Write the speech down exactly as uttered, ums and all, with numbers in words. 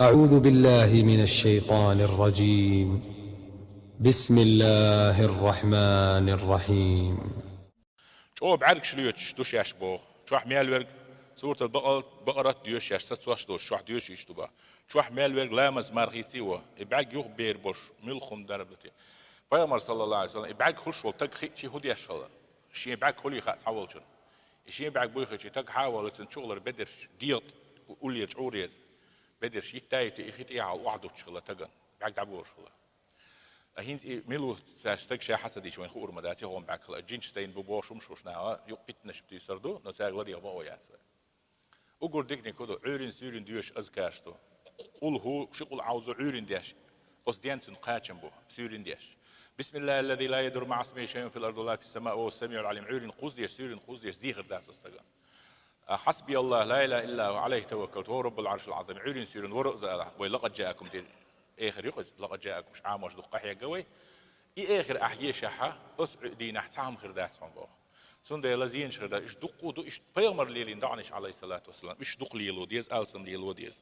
أعوذ بالله من الشيطان الرجيم. بسم الله الرحمن الرحيم. ЧӀогӀа бӀаргаш лоьцуш ду шаьш боху. Чохь мел верг, сурат аль-Бакъарат доьшу шаьш, сацош долуш, чохь доьшу иштта боху. Чохь мел верг ламаз мара хийций во, и бӀаьрг юха бер болуш, муьлха хӀума дарба ду те. Пайхамар, саллаллаху Ӏалайхи ва саллам, и бӀаьрг хуьлуш волу таг хиъча хӀун деш хилла? Шен бӀаьрг хуьлий хаьа цхьаволчун. И шен бӀаьрг буй хиъча, таг хьа а волуьйтуш, чугӀалара бедарш, дегӀан уллера чӀурера бедарш йитта а йитта, и хи тӀехьа охьадуттуш хилла тагана. БӀаьрг дӀаболуш хилла. Ткъа хӀинца и мила ву цаьрца стаг ша хьан ца дийча вайна хуур ма дац, и хӀума бӀаьрг хилла. Джинаш тайна бу бохуш хӀумаш хууш наха, юкъа питанаш туьйсур ду, но цаьрга ладегӀа бакъо яц вай. Уггар диканиг хӀун ду, Ӏуьйрин суьйрин доьшуш азкараш ду. Къулху, ши къул аӀузу Ӏуьйрин деш, оцу денна цуьнан кхачам бу, суьйрин деш. Бисмиллахи аллази ла ядурру маӀа исмихи шайъун фил арди ва ла фис самаи ва хӀуа самиӀул Ӏалим. Ӏуьйрин кхузза деш, суьйрин кхузза деш, зехар дац оцу стагана. А, хьасби Аллах, ла илаха илла хӀуа, Ӏалайхи таваккалту, ва хӀуа раббул Ӏаршил Ӏазим. Ӏуьйрин суьйрин ворхӀазза ала, вай лакъад жаакум тӀе эхар ю-кх иза, лакъад жаакум шу Ӏамош дукха къахьегна вай. И эхар ахь ешахьа, оцу Ӏу-, дийнахь цхьа хӀума хир дац хьуна боху. Цундела зенаш хир дац, иштта дуккха а ду, иштта пайхамар лелийна доӀанаш, Ӏалайхиссалату вассалам, иштта дукха лело деза, алсам лело деза.